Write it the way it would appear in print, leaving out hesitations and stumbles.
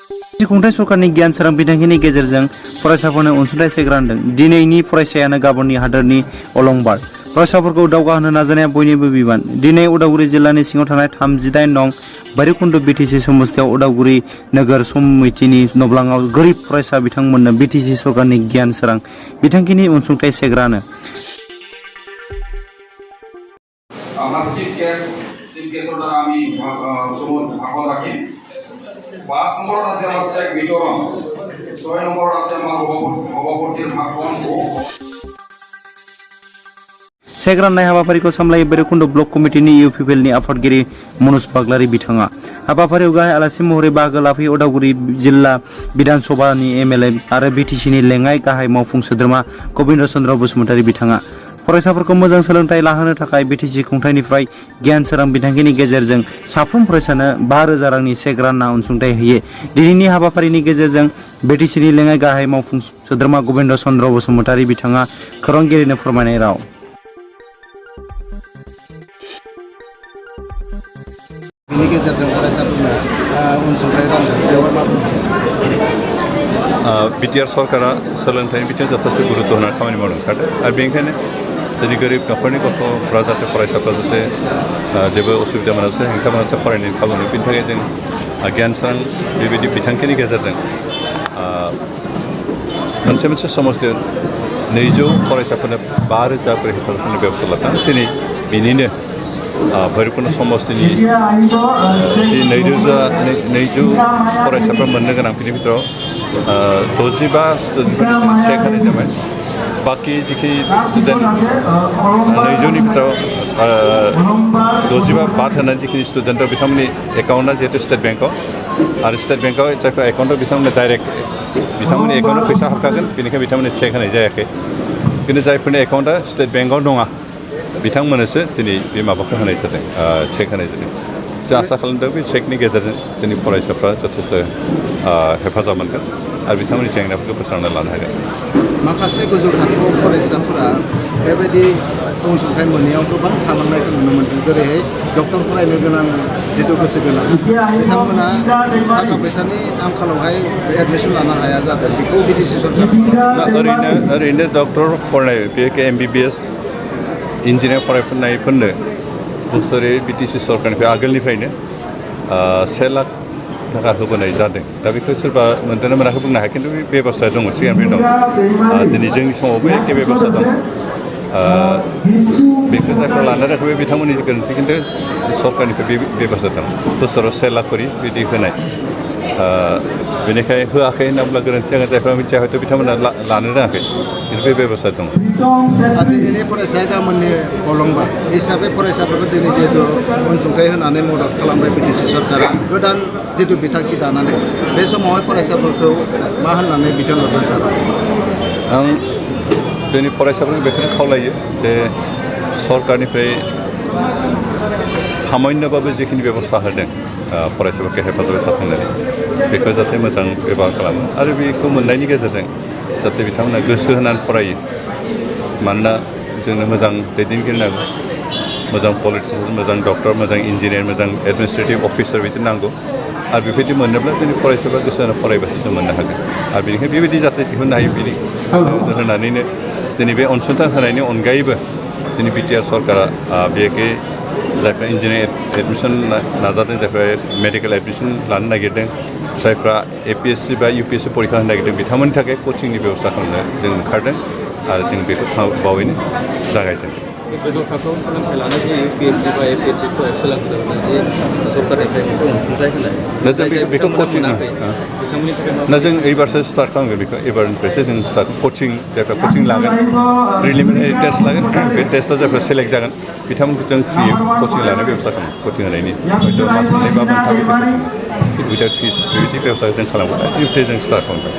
खुंथाय सरकारनि गियान सोरां बिथांखिनि गेजेरजों फरायसाफोरनो अनसुंथाइ सेग्रा होदों। दिनैनि फरायसायानो गाबोननि हादोरनि अलंबार। फरायसाफोरखौ दावगाहोनो नाजानाया बयनिबो बिबान। दिनै उदालगुरि जिल्लानि सिङाव थानाय 38 नं भैरबकुंड बिटिसि समस्थियाव उदालगुरि नोगोर समितिनि नब्लाङाव गोरिब फरायसा बिथांमोननो बिटिसि सरकारनि गियान सोरां बिथांखिनि अनसुंथाइ सेग्रानो আমার চিফ গেস্টৰ দ্বাৰা আমি চমুত ভাষণ ৰাখিম। 5 নম্বৰত আছে আমাৰ চেক বিতৰণ, 6 নম্বৰত আছে আমাৰ সভাপতিৰ ভাষণ ও चेक राननाय हाबाफारिखौ सामलायो भैरबकुंड ब्लक कमिटिनि इउपिपिएलनि आफादगिरि मनज बाग्लारि बिथाङा। हाबाफारियाव गाहाय आलासि महरै बाहागो लाफैयो उदालगुरि जिल्ला विधान सभानि एमएलए आरो बिटिसिनि लेङाइ गाहाय मावफुं सोद्रोमा गबिन्द चन्द्र बसुमतारी बिथाङा। फरायसाफोरखौ मोजां सोलोंथाइ लाहोनो थाखाय बिटिसि खुंथायनिफ्राय गियान सोरां बिथांखिनि गेजेरजों साफ्रोम फरायसानो 5,000 रांनि चेक रानना अनसुंथाइ होयो। दिनैनि हाबाफारिनि गेजेरजों बिटिसिनि लेङाइ गाहाय मावफुं सोद्रोमा गबिन्द चन्द्र बसुमतारी बिथाङा खौरांगिरिनो फोरमायनाय राव। बिनि गेजेरजों फरायसाफोरनो अनसुंथाइ रानदों बेवहाय मा बुंसै? बिटिआर सरकारा सोलोंथाइनि बिथिङाव जथेस्थ गुरुत्व होनानै खामानि मावनो ओंखारदों आरो बेनिखायनो जोंनि गोरिब न'खरनि गथ'फ्रा जाहाथे फरायसाफ्रा जाहाथे जेबो असुबिदा मोनासै हेंथा मोनासै फरायनायनि खाबु मोनो। बेनि थाखाय जों गियान सोरां बेबायदि बिथांखिनि गेजेरजों मोनसे समस्थियाव 200 फरायसाफोरनो 5,000 करि हेफाजाब होनो बेबस्था लादों। दिनै बेनिनो भैरबकुंड समस्थिनि जि 200 फरायसाफोर मोननो गोनां बिनि भितराव 65 स्टुडेन्टफोरनि चेक होनाय जाबाय। बाखि जिखिनि स्टुडेन्ट 200नि भितराव 65 बाद होनाय जिखिनि स्टुडेन्ट दं बिथांमोननि एकाउन्टआ जिहेतु स्टेट बेंकआव आरो स्टेट बेंकआव जायफोर एकाउन्टआव बिथांमोननो डाइरेक्ट बिथांमोननि एकाउन्टआव फैसा हाबखागोन बेनिखायनो बिथांमोननो चेक होनाय जायाखै। खिन्थु जायफोरनि एकाउन्टआ स्टेट बेंकआव नङा बिथांमोननोसो दिनै बे माबाखौ होनाय जादों, चेक होनाय जादों। जों आसा खालामदों बे चेकनि गेजेरजों जोंनि फरायसाफ्रा जथेस्थ हेफाजाब मोनगोन आरो बिथांमोननि जेंनाफोरखौ फोस्रांना लानो हागोन। माखासे गोजौ थाखोआव फरायसाफोरा बेबायदि अनसुंथाइ मोननायाव गोबां थालांनायखौ नुनो मोन्दों। जेरैहाय डक्टर फरायनो गोनां जिथु गोसो गोनां बिथांमोना थाखा फैसानि आंखालावहाय एडमिसन लानो हाया जादों। बेखौ बिटिसि सरकार ओरैनो डक्टर फरायनाय बे MBBS इन्जिनियार फरायफोरनो बोसोरै बिटिसि सरकारनिफ्राय आगोलनिफ्रायनो 1 लाख थाखा होबोनाय जादों। दा बेखौ सोरबा मोनदोंना मोनाखै बुंनो हाया, खिन्थु बे बेबस्था दङ, सिगांनिफ्रायनो दं। दिनै जोंनि समावबो एखे बेबस्था दं। बेखौ जायफ्रा लानो रोङाखै बिथांमोननि गोरोन्थि, खिन्थु सरकारनिफ्राय बे बेबस्था दं बोसोराव 1 लाख करि बिदि होनाय। बेनिखाय होआखै होनना बुंब्ला गोरोन्थि जागोन। जायफ्रा मिथिया हयथ' बिथांमोना लानो रोङाखै, खिन्थु बे बेबस्था दं। दिनैनि फरायसाया गाबोननि अलंबार हिसाबै फरायसाफोरखौ दिनै जिहेतु अनसुंथाइ होनानै मदद खालामबाय बिटिसि सरकारा गोदान जिथु बिथांखि दानानै बे समावहाय फरायसाफोरखौ मा होननानै बिथोन हरदों सार? आं जोंनि फरायसाफोरखौ बेखौनो खावलायो जे सरकारनिफ्राय सामान्यबाबो जिखिनि बेबस्था होदों फरायसाफोरखौ हेफाजाब होनानै बेखौ जाहाथे मोजां बेबहार खालामो आरो बेखौ मोननायनि गेजेरजों जाहाथे बिथांमोना गोसो होनानै फरायो। मानोना जोंनो मोजां दैदेनगिरि नांगौ, मोजां पलिटिसियान, मोजां डक्टर, मोजां इन्जिनियार, मोजां एडमिनिस्ट्रेटिभ अफिसार बिदि नांगौ। आरो बेबायदि मोनोब्ला जोंनि फरायसाफ्रा गोसो होना फरायबासो जों मोननो हागोन। आरो बेनिखायनो बेबायदि जाहाथे दिहुननो हायो बेनि नोजोर होनानैनो दिनै बे अनसुंथाइ होनायनि अनगायैबो जोंनि बिटिआर सरकारा बेखै जायफ्रा इन्जिनियार एडमिसन नाजादों, जायफ्रा मेडिकेल एडमिसन लानो नागिरदों, जायफ्रा APSC बा UPSC परीक्षा होनो नागिरदों बिथांमोननि थाखाय कचिंनि बेबस्था खालामनो जों ओंखारदों आरो जों बेखौ बावैनो जागायजेनदों। गोजौ थाखोआव सोलोंथाइ लानाय जे UPSC बा APSC सोलोंथाइ जे सरकारनिफ्राय मोनसे अनसुंथाइ होनाय जों बेखौ कचिं जों एबारसो स्टार्ट खालामगोन। बेखौ एबारनिफ्रायसो जों स्टार्ट कचिं जायफ्रा कचिं लागोन, प्रिलिमिनारि टेस्ट लागोन, बे टेस्टआव जायफ्रा सेलेक्ट जागोन बिथांमोनखौ जों फ्रि कचिं लानाय बेबस्था खालामो। कचिं होनायनि हयथ' मास मोननै बा मोनथाम उइदाउट फिस बेबायदि बेबस्था जों खालामगोन। बेनिफ्राय जों स्टार्ट खालामगोन।